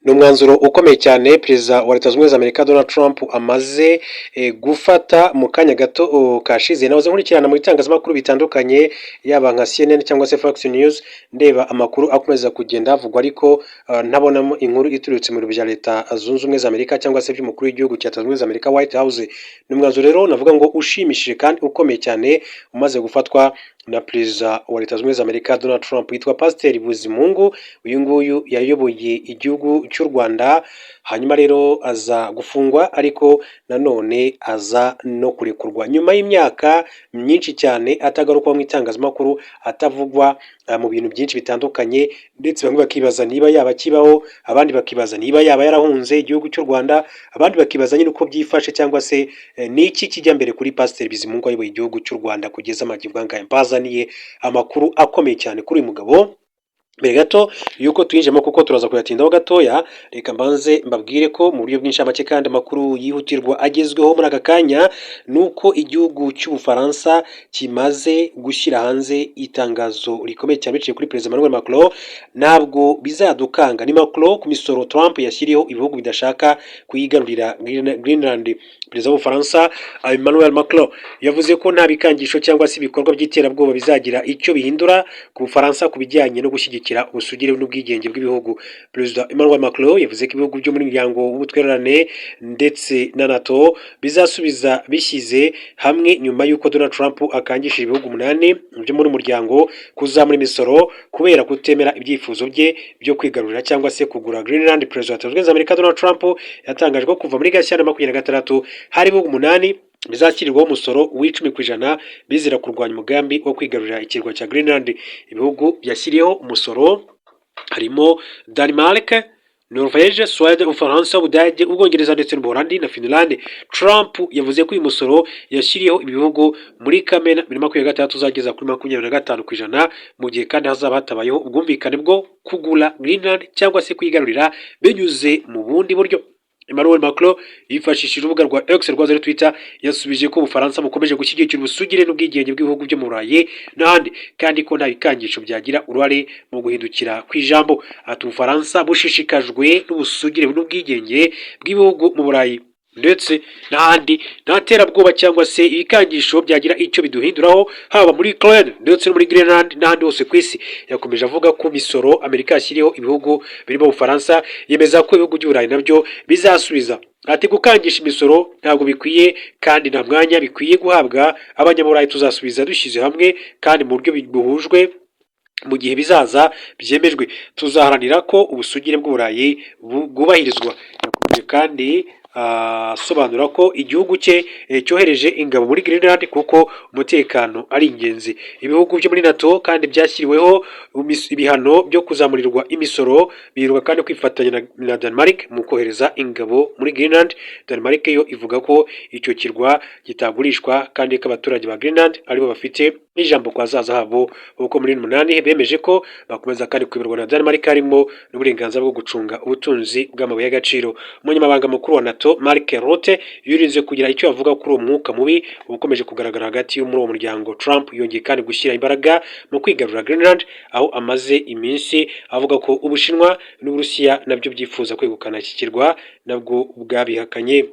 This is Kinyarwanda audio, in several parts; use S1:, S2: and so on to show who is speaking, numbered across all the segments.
S1: Ni umwanzuro ukomeye cyane Perezida wa Leta Zunze Ubumwe za Amerika Donald Trump amaze gufata mu kanya gato kashize. Nahoze nkurikirana mu bitangazamakuru bitandukanye, yaba nka CNN cyangwa se Fox News, ndeba amakuru akomeza kugenda havugwa, ariko ntabonamo inkuru iturutse mu biro bya Leta Zunze Ubumwe za Amerika cyangwa se by'umukuru w'igihugu cya Leta Zunze Ubumwe za Amerika, White House. Ni umwanzuro rero navuga ngo ushimishije kandi ukomeye cyane umaze gufatwa na Perezida wa Leta Zunze Ubumwe za Amerika Donald Trump. Yitwa Pasiteri Bizimungu. Uyu nguyu yayoboye igihugu cy'u Rwanda, hanyuma rero aza gufungwa, ariko nanone aza no kurekurwa nyuma y'imyaka myinshi cyane atagarukwa mu itangazamakuru, atavugwa mu bintu byinshi bitandukanye, ndetse bamwe bakibaza niba yaba akibaho, abandi bakibaza niba yaba yarahunze igihugu cy'u Rwanda, abandi bakibaza nyine uko byifashe cyangwa se ni iki kijya mbere kuri Pasiteri Bizimungu wayoboye igihugu cy'u Rwanda kugeza amagingo aya. Mbazaniye amakuru akomeye cyane kuri uyu mugabo. Mbere gato yuko tuyinjiramo, kuko turaza kuyatindaho gatoya, reka mbanze mbabwire ko mu buryo bw'inshamake kandi amakuru yihutirwa agezweho muri aka kanya ni uko igihugu cy'Ubufaransa kimaze gushyira hanze itangazo rikomeye cyane biciye kuri Perezida Emmanuel Macron. Ntabwo bizadukanga, ni Macron ku misoro Trump yashyiriyeho ibihugu bidashaka kuyigarurira Greenland. Perezida w'Ubufaransa Emmanuel Macron yavuze ko nta bikangisho cyangwa se ibikorwa by'iterabwoba bizagira icyo bihindura ku Bufaransa ku bijyanye no gushyigikira ubusugire n'ubwigenge bw'ibihugu. Perezida Emmanuel Macron yavuze ko ibihugu byo muri muryango w'ubutwererane ndetse na NATO bizasubiza bishyize hamwe nyuma y'uko Donald Trump akangishije ibihugu 8 byo muri muryango kuzamura imisoro kubera kutemera ibyifuzo bye byo kwigarurira cyangwa se kugura Greenland. Perezida wa Leta Zunze Ubumwe za Amerika Donald Trump yatangaje ko kuva muri Gashyantare 2026 hari ibihugu 8 bizashyirirwaho umusoro w'10% bizira kurwanya umugambi wo kwigarurira ikirwa cya Greenland. Ibihugu byashyiriyeho umusoro harimo Denmark, Norvège, Suède, Ubufaransa, Ubudage, Ubwongereza ndetse n'Ubuholandi na Finland. Trump yavuze ko uyu musoro yashyiriyeho ibihugu muri Kamena 2026 uzageza kuri 25%, mu gihe kandi hazaba hatabayeho ubwumvikane bwo kugura Greenland cyangwa se kuyigarurira binyuze mu bundi buryo. Emmanuel Macron yifashishije urubuga rwa X rwa Twitter, yasubije ko Ubufaransa bukomeje gushyigikira ubusugire n'ubwigenge bw'ibihugu byo mu Burayi n'ahandi, kandi ko nta bikangisho byagira uruhare mu guhindukira ku ijambo. Ati: "Ubufaransa bushishikajwe n'ubusugire n'ubwigenge bw'ibihugu mu Burayi ndetse n'ahandi. Nta terabwoba cyangwa se ibikangisho byagira icyo biduhinduraho, haba muri Ukraine ndetse no muri Greenland n'ahandi hose ku isi." Yakomeje avuga ko misoro Amerika yashyiriyeho ibihugu birimo Ubufaransa, yemeza ko ibihugu by'Uburayi nabyo bizasubiza. Ati: "Gukangisha imisoro ntabwo bikwiye kandi nta mwanya bikwiye guhabwa Abanyaburayi. Tuzasubiza dushyize hamwe kandi mu buryo buhujwe mu gihe bizaza byemejwe. Tuzaharanira ko ubusugire bw'Uburayi bwubahirizwa." Yakomeje kandi asobanura ko igihugu cye cyohereje ingabo muri Greenland kuko umutekano ari ingenzi. Ibihugu byo muri NATO kandi byashyiriweho ibihano byo kuzamurirwa imisoro, birirwa kandi kwifatanya na Denmark mu kohereza ingabo muri Greenland. Denmark yo ivuga ko icyo kirwa kitagurishwa kandi ko abaturage ba Greenland aribo bafite n'ijambo ku hazaza habo, kuko muri 8 bemeje ko bakomeza kandi kuyoborwa na Denmark, harimo n'uburenganzira bwo gucunga ubutunzi bw'amabuye y'agaciro. Umunyamabanga mukuru wa NATO Mark Rutte yirinze kugira icyo avuga kuri uwo mwuka mubi ukomeje kugaragara hagati yo muri uwo muryango. Trump yongeye kandi gushyira imbaraga mu kwigarurira Greenland, aho amaze iminsi avuga ko Ubushinwa n'Uburusiya nabyo byifuza kwegukana iki kirwa, nabwo bwabihakanye.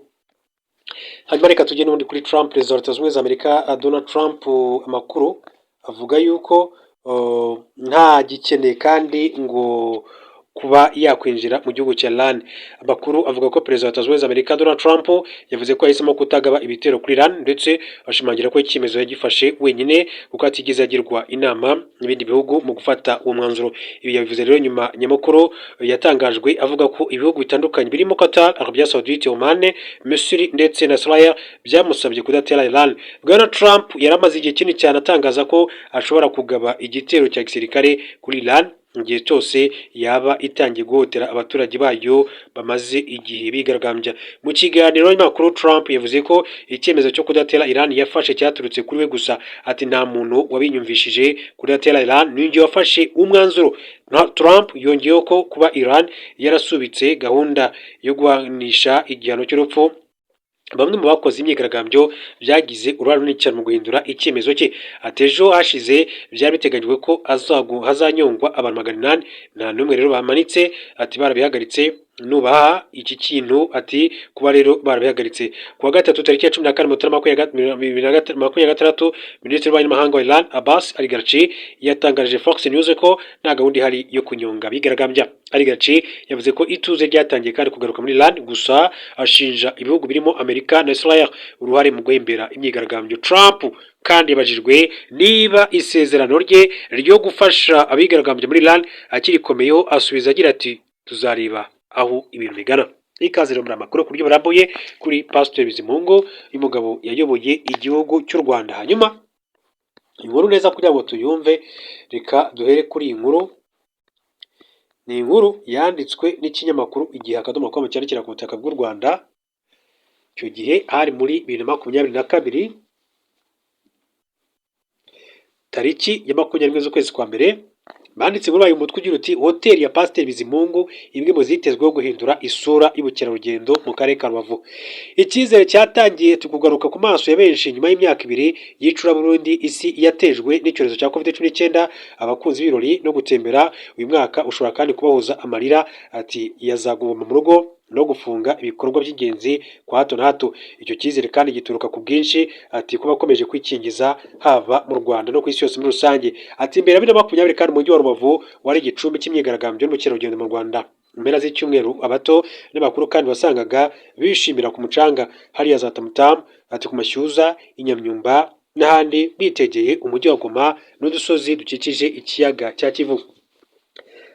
S1: Hanyuma reka tujye n'ubundi kuri Trump, Perezida wa Leta Zunze Ubumwe za Amerika Donald Trump. Amakuru avuga yuko nta gikeneye kandi ngo kuba yakwinjira mu gihugu cya Iran. Amakuru avuga ko Perezida wa Leta Zunze Ubumwe za Amerika Donald Trump yavuze ko yahisemo kutagaba ibitero kuri Iran, ndetse ashimangira ko icyemezo yagifashe wenyine kuko atigeze agirwa inama n'ibindi bihugu mu gufata uwo mwanzuro. Ibi yabivuze rero nyuma nyamukuru yatangajwe avuga ko ibihugu bitandukanye birimo Qatar, Arabia Saudite, Oman, Misiri ndetse na Israel byamusabye kudatera Iran. Bwana Trump yari amaze igihe kinini cyane atangaza ko ashobora kugaba igitero cya gisirikare kuri Iran igihe cyose yaba itangiye guhohotera abaturage bayo bamaze igihe bigaragambya. Mu kiganiro n'abanyamakuru, Trump yavuze ko icyemezo cyo kudatera Iran yafashe cyaturutse kuri we gusa. Ati: "Nta muntu wabinyumvishije kudatera Iran, ninjye wafashe umwanzuro." Trump yongeyeho ko kuba Iran yarasubitse gahunda yo guhanisha igihano cy'urupfu bamwe mu bakoze imyigaragambyo byagize uruhare runini cyane mu guhindura icyemezo cye. Ati: "Ejo hashize byari biteganyijwe ko hazanyongwa abantu 800, nta n'umwe rero bamanitse." Ati: "Barabihagaritse." Nubaha iki kintu. Ati kuba rero barabihagaritse ku wa gatatu tariki ya 14 Mutarama 2026, Minisitiri w'Ububanyi n'Amahanga wa Iran, Abbas Araghchi, yatangarije Fox News ko nta gahunda ihari yo kunyonga abigaragambya. Araghchi yavuze ko ituze ryatangiye kandi kugaruka muri Iran, gusa ashinja ibihugu birimo Amerika na Israel uruhare mu guhembera imyigaragambyo. Trump kandi yabajijwe niba isezerano rye ryo gufasha abigaragambya muri Iran akirikomeyeho, asubiza agira ati: "Tuzareba aho ibintu bigana." Ikaze rero muri amakuru ku buryo burambuye kuri Pasiteri Bizimungu. Uyu mugabo yayoboye igihugu cy'u Rwanda. Hanyuma inkuru neza kugira ngo tuyumve, reka duhere kuri iyi nkuru. Ni inkuru yanditswe n'ikinyamakuru Igihe.com cyandikira ku butaka bw'u Rwanda. Icyo gihe hari muri 2022, tariki ya 21 z'ukwezi kwa mbere. Banditse muri uyu mutwe ugira uti: "Hoteli ya Pasiteri Bizimungu imwe mu zitezweho guhindura isura y'ubukerarugendo mu karere ka Rubavu." Icyizere cyatangiye kugaruka ku maso ya benshi nyuma y'imyaka 2 y'icuraburindi isi yatejwe n'icyorezo cya COVID-19. Abakunzi b'ibirori no gutembera, uyu mwaka ushobora kandi kubahuza amarira, ati yazaguma mu rugo no gufunga ibikorwa by'ingenzi kwa hato na hato. Icyo cyizere kandi gituruka ku bwinshi, ati kuba akomeje kwikingiza haba mu Rwanda no ku isi yose muri rusange. Ati mbere ya 2020 kandi umujyi wa Rubavu wari igicumbi cy'imyigaragambyo n'ubukerarugendo mu Rwanda. Mu mpera z'icyumweru abato n'abakuru kandi wasangaga bishimira ku mucanga hariya za Tamutamu, ati ku Mashyuza, i Nyamyumba n'ahandi, bitegeye umujyi wa Goma n'udusozi dukikije ikiyaga cya Kivu.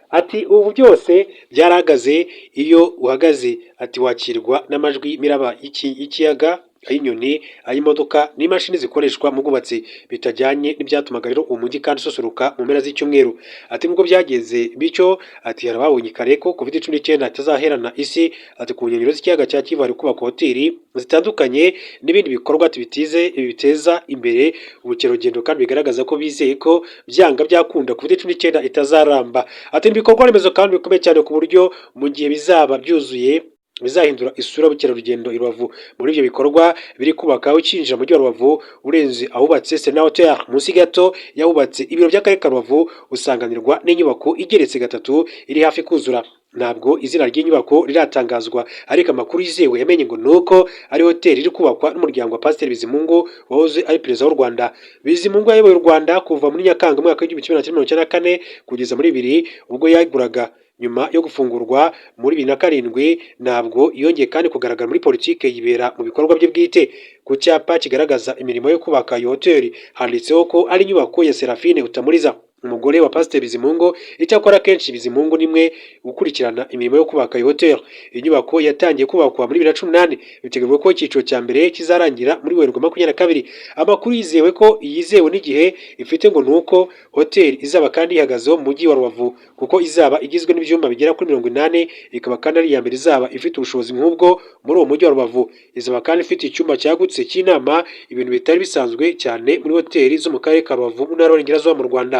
S1: Ati ubu byose byarahagaze. Iyo uhagaze, ati wakirwa n'amajwi y'imiraba y'ikiyaga, ay'inyoni, ay'imodoka n'imashini zikoreshwa mu bwubatsi, bitajyanye n'ibyatumaga rero uwo mujyi kandi ususuruka mu mpera z'icyumweru. Ati nubwo byagenze bityo, ati hari ababonye kare ko COVID-19 itazaherana isi. Ati ku nkengero z'ikiyaga cya Kivu hari kubakwa hoteli zitandukanye n'ibindi bikorwa bitize biteza imbere ubukerarugendo, kandi bigaragaza ko bizeye ko byanga byakunda COVID-19 itazaramba. Ati ibikorwa remezo kandi bikomeye cyane ku buryo mu gihe bizaba byuzuye bizahindura isura y'ubukerarugendo i Rubavu. Muri ibyo bikorwa biri kubaka, ukinjira mu mujyi wa Rubavu urenze ahubatse Serena Hotel, munsi gato yahubatse ibiro by'akarere ka Rubavu, usanganirwa n'inyubako igeretse gatatu iri hafi kuzura. Ntabwo izina ry'inyubako riratangazwa, ariko amakuru yizewe yamenye ngo ni uko ari hoteli iri kubakwa n'umuryango wa Pasiteri Bizimungu wahoze ari perezida w'u Rwanda. Bizimungu yayoboye u Rwanda kuva muri Nyakanga mu mwaka w'1994 kugeza muri bibiri ubwo yeguraga nyuma yo gufungurwa muri 2007. Ntabwo yongeye kandi kugaragara muri politike, yibera mu bikorwa bye bwite. Ku cyapa kigaragaza imirimo yo kubaka iyo hoteli handitseho ko ari inyubako ya Seraphine Utamuriza, umugore wa Pasiteri Bizimungu. Icyakora akenshi Bizimungu nimwe ukurikirana imirimo yo kubaka iyo hoteli. Inyubako yatangiye kubakwa muri 2018, biteganyijwe ko icyiciro cya mbere kizarangira muri Werurwe 22. Amakuru yizewe ko yizewe n'igihe ifite ngo ni uko hoteli izaba kandi ihagazeho mu mujyi wa Rubavu, kuko izaba igizwe n'ibyumba bigera kuri 80, ikaba kandi ari iya mbere izaba ifite ubushobozi nk'ubwo muri uwo mujyi wa Rubavu. Izaba kandi ifite icyumba cyagutse cy'inama, ibintu bitari bisanzwe cyane muri hoteli zo mu karere ka Rubavu mu ntara y'Uburengerazuba mu Rwanda.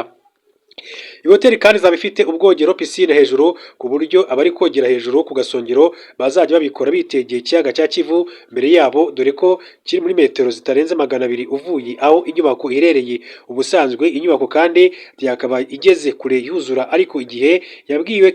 S1: Iyi hoteli kandi izaba ifite ubwogero, pisine hejuru, ku buryo abari kogera hejuru ku gasongero bazajya babikora bitegeye ikiyaga cya Kivu mbere yabo, dore ko kiri muri metero zitarenze 200 uvuye aho inyubako iherereye. Ubusanzwe inyubako kandi yakabaye igeze kure yuzura, ariko igihe yabwiwe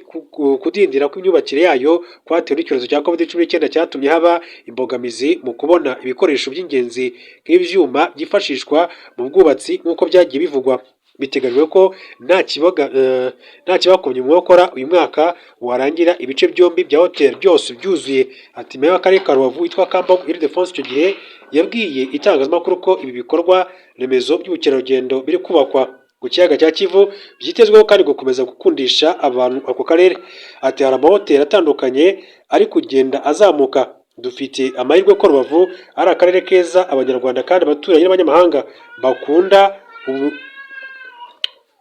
S1: kudindira kw'imyubakire yayo kwatewe n'icyorezo cya COVID-19 cyatumye haba imbogamizi mu kubona ibikoresho by'ingenzi nk'ibyuma byifashishwa mu bwubatsi nk'uko byagiye bivugwa. Biteganyijwe ko nta kibakomye mu nkokora, uyu mwaka warangira ibice byombi bya hoteli byose byuzuye. Ati meya w'akarere ka Rubavu witwa Kambogo Ildephonse icyo gihe yabwiye itangazamakuru ko ibi bikorwa remezo by'ubukerarugendo biri kubakwa ku kiyaga cya Kivu byitezweho kandi gukomeza gukundisha abantu ako karere. Ati hari amahoteli atandukanye ari kugenda azamuka. Dufite amahirwe ko Rubavu ari akarere keza Abanyarwanda kandi abaturanyi n'abanyamahanga bakunda, ubu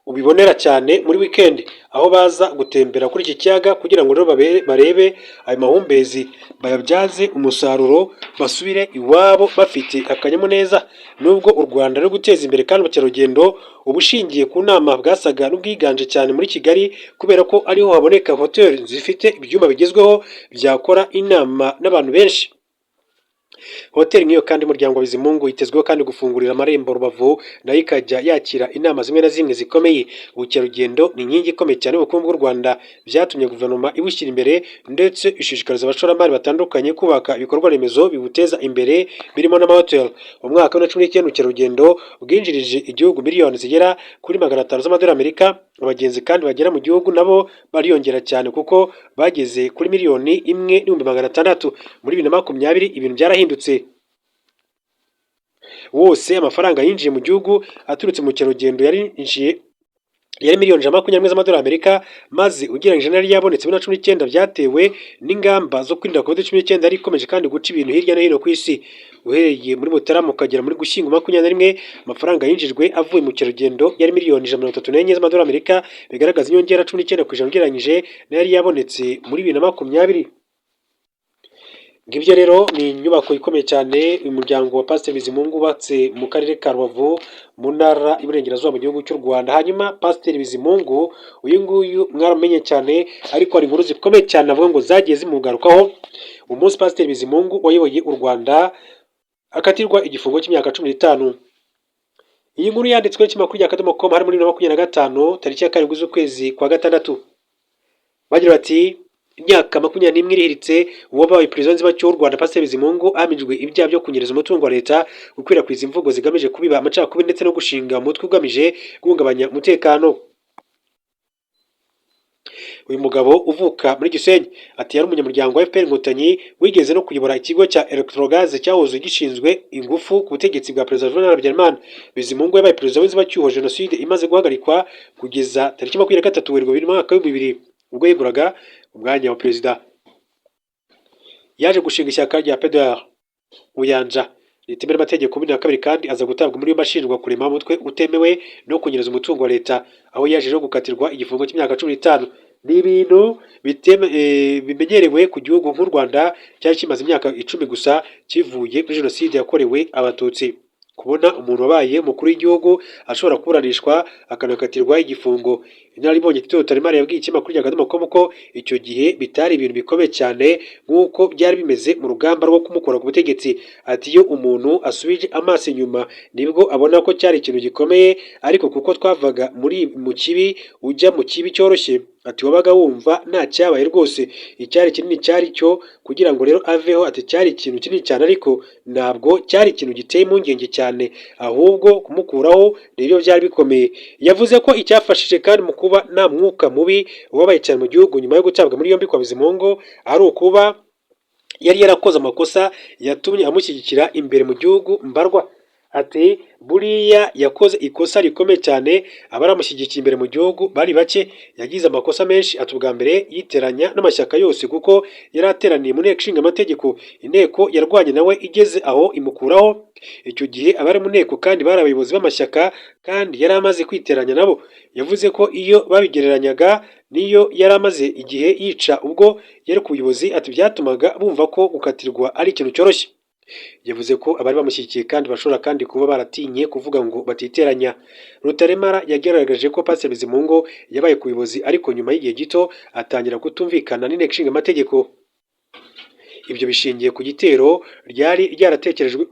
S1: ubibonera cyane muri weekend aho baza gutembera kuri iki kiyaga kugira ngo rero barebe ayo mahumbezi bayabyaze umusaruro, basubire iwabo bafite akanyamuneza. Nubwo u Rwanda ruri guteza imbere kandi ubukerarugendo ubushingiye ku nama bwasaga n'ubwiganje cyane muri Kigali, kubera ko ariho haboneka hoteli zifite ibyumba bigezweho byakora inama n'abantu benshi. Hoteli nk'iyo kandi umuryango wa Bizimungu itezweho kandi gufungurira amarembo Rubavu, nayo ikajya yakira inama zimwe na zimwe zikomeye. Ubukerarugendo ni inkingi ikomeye cyane y'ubukungu bw'u Rwanda, byatumye guverinoma ibushyira imbere ndetse ishishikariza abashoramari batandukanye kubaka ibikorwa remezo bibuteza imbere birimo n'amahoteli. Mu mwaka wa 2019 ubukerarugendo bwinjirije igihugu miliyoni zigera kuri 500 z'amadolari Amerika. Abagenzi kandi bagera mu gihugu nabo bariyongera cyane kuko bageze kuri 1,600,000. Muri 2020 ibintu byarahindutse wose, amafaranga yinjiye mu gihugu aturutse mu bukerarugendo yari miliyoni 121 z'amadolari Amerika, maze ugereranyije n'ayari yabonetse muri 2019, byatewe n'ingamba zo kwirinda COVID-19 yari ikomeje kandi guca ibintu hirya no hino ku isi. Uhereye muri Mutarama ukagera muri Gushyingo 21, amafaranga yinjijwe avuye mu bukerarugendo yari miliyoni 134 z'amadolari Amerika, bigaragaza inyongera 19% ugereranyije n'ayari yabonetse muri 2020. Ngibyo rero, ni inyubako ikomeye cyane uyu muryango wa Pasiteri Bizimungu wubatse mu karere ka Rubavu, mu ntara y'Iburengerazuba, mu gihugu cy'u Rwanda. Hanyuma Pasiteri Bizimungu uyu nguyu mwaramumenye cyane, ariko hari inkuru zikomeye cyane avuga ngo zagiye zimugarukaho. Umunsi Pasiteri Bizimungu wayoboye u Rwanda akatirwa igifungo cy'imyaka 15. Iyi nkuru yanditswe n'ikinyamakuru rya akadomo com hari muri 2025, tariki ya 7 z'ukwezi kwa gatandatu. Bagira bati: "Imyaka 21 irihiritse uwabaye perezida w'inzibacyuho w'u Rwanda Pasiteri Bizimungu ahamijwe ibyaha byo kunyereza umutungo wa leta, gukwirakwiza imvugo zigamije kubiba amacakubiri ndetse no gushinga umutwe ugamije guhungabanya umutekano." Uyu mugabo uvuka muri Gisenyi ati yari umunyamuryango wa FPR Inkotanyi, wigeze no kuyobora ikigo cya Electrogaz cyahoze gishinzwe ingufu ku butegetsi bwa Perezida Juvenal Habyarimana. Bizimungu yabaye perezida w'inzibacyuho jenoside imaze guhagarikwa kugeza tariki 23 Werurwe 2000, ubwo yeguraga umwanya wa perezida. Yaje gushinga ishyaka rya PDR Ubuyanja ritemewe n'amategeko 2012, kandi aza gutabwa muri yombi ashinjwa kurema umutwe utemewe no kunyereza umutungo wa leta, aho yaje rero gukatirwa igifungo cy'imyaka 15. Ni ibintu bimenyerewe ku gihugu nk'u Rwanda cyari kimaze imyaka 10 gusa kivuye muri jenoside yakorewe Abatutsi, kubona umuntu wabaye umukuru w'igihugu ashobora kuburanishwa akanakatirwa igifungo. Inararibonye Tito Rutaremara yabwiye ikinyamakuru rya akadomo com ko icyo gihe bitari ibintu bikomeye cyane nk'uko byari bimeze mu rugamba rwo kumukura ku butegetsi. Ati: "Iyo umuntu asubije amaso inyuma nibwo abona ko cyari ikintu gikomeye, ariko kuko twavaga muri mu kibi ujya mu kibi cyoroshye," ati "wabaga wumva nta cyabaye rwose, icyari kinini cyari cyo kugira ngo rero aveho." Ati: "Cyari ikintu kinini cyane, ariko ntabwo cyari ikintu giteye impungenge cyane, ahubwo kumukuraho nibyo byari bikomeye. Yavuze ko icyafashije kandi mu kuba nta mwuka mubi wabaye cyane mu gihugu nyuma yo gutabwa muri yombi kwa Bizimungu ari ukuba yari yarakoze amakosa yatumye amushyigikira imbere mu gihugu mbarwa. Ati: "Buriya yakoze ikosa rikomeye cyane, abaramushyigikiye imbere mu gihugu bari bake. Yagize amakosa menshi." Ati: "Ubwa mbere yiteranya n'amashyaka yose kuko yari ateraniye mu nteko ishinga amategeko. Inteko yarwanye nawe igeze aho imukuraho. Icyo gihe abari mu nteko kandi bari abayobozi b'amashyaka, kandi yari amaze kwiteranya nabo." Yavuze ko iyo babigereranyaga n'iyo yari amaze igihe yica ubwo yari ku buyobozi, ati byatumaga bumva ko gukatirwa ari ikintu cyoroshye. Yavuze ko abari bamushyigikiye kandi bashobora kandi kuba baratinye kuvuga ngo batiteranya. Rutaremara yagaragaje ko Pasiteri Bizimungu yabaye ku buyobozi, ariko nyuma y'igihe gito atangira kutumvikana n'inteko ishinga amategeko. Ibyo bishingiye ku gitero ryari ryaratekerejwe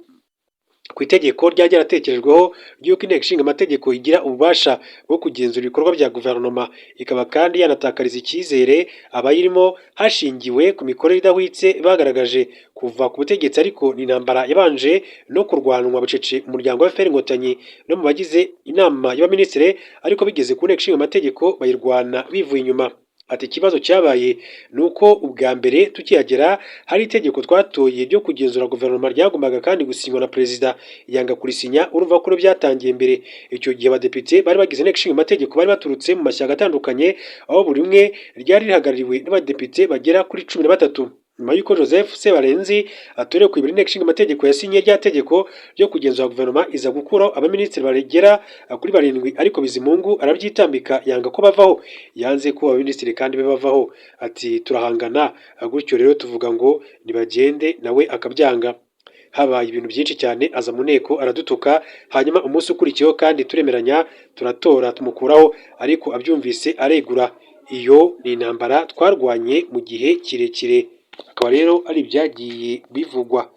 S1: ku itegeko ryari ryaratekerejweho ry'uko inteko ishinga amategeko igira ububasha bwo kugenzura ibikorwa bya guverinoma, ikaba kandi yanatakariza icyizere abayirimo hashingiwe ku mikorere idahwitse bagaragaje kuva ku butegetsi. Ariko ni intambara yabanje no kurwanwa bucece mu muryango wa FPR Inkotanyi no mu bagize inama y'abaminisitiri, ariko bigeze ku nteko ishinga amategeko bayirwana bivuye inyuma. Ati: "Ikibazo cyabaye ni uko ubwa mbere tukihagera hari itegeko twatoye ryo kugenzura guverinoma ryagombaga kandi gusinywa na perezida, yanga kurisinya. Urumva ko byatangiye mbere. Icyo gihe abadepite bari bagize inteko ishinga amategeko bari baturutse mu mashyaka atandukanye, aho buri umwe ryari rihagarariwe n'abadepite bagera kuri 13. Nyuma y'uko Joseph Sebarenzi atorewe kuyobora inteko ishinga amategeko, yasinye rya tegeko ryo kugenzura guverinoma, iza gukuraho abaminisitiri bagera kuri barindwi, ariko Bizimungu arabyitambika, yanga ko bavaho. Yanze ko abaminisitiri kandi be bavaho." Ati: "Turahangana gutyo rero, tuvuga ngo nibagende, nawe akabyanga. Habaye ibintu byinshi cyane, aza mu nteko aradutuka, hanyuma umunsi ukurikiyeho kandi turemeranya, turatora, tumukuraho, ariko abyumvise aregura. Iyo ni intambara twarwanye mu gihe kirekire." Akaba rero ari ibyagiye bivugwa.